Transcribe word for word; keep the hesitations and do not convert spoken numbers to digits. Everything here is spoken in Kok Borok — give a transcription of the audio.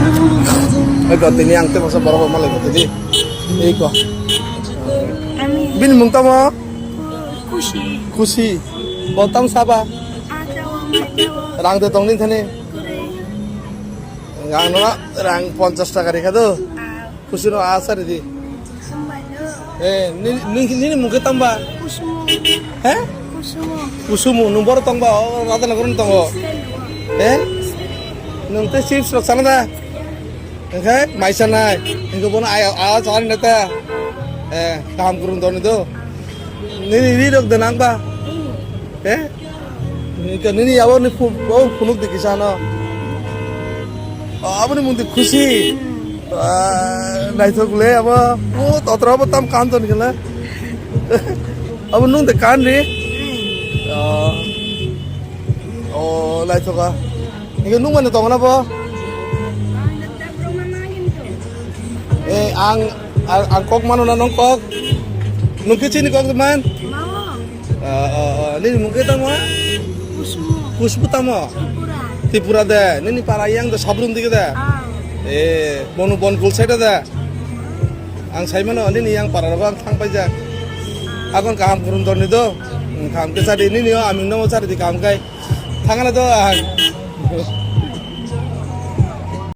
Oi ko tini ang te masa borok ma lai ko tini. Ei ko. Ami Bini mung tamo? Kusi. Kusi. Bo tam saba? Ajawa majawa. Rang de tong nin thani. Kure. Ang no rang ponchas taka rikha do. Ah. Kusi no asa ridi. Sambai do. Eh, ni ni ni mung ke tamba? Kusumo. He? Kusumo. Kusumo, nung bor tongba, o rata na gurung tongo. He? Nung te chips rok sana da? Engkhe mai sanai. Engkhe bono ai a chani na ta. Eh, kaham kurung doni do. Nini ri rok de nang ba? Eh? Engkhe nini abo ni phu-, o phunuk de kisa no. O, abo ni mung de khusi. Ah, naithok le abo. O, totra abo tam kan ton kela. Abo nung de kan ri. O, o, naithok a. Engkhe nung mano tong na bo? Eh, ang, ang, ang kok mano na nong kok? Nung khe chini kok man? Ah, ah, ah. Nini mung khe tamo? Kusumo. Kusbu tamo? Tripura. Tripura de. Nini para yang de Sabrum dige de? Ah. Eh, bonu bon kul side de? Ang sai mano nini yang para rogo ang thang paijak. Akon kaham kurun dor ni do. Kaham khe chadi nini o aming no chadi di kaham kai. Thangana do ang.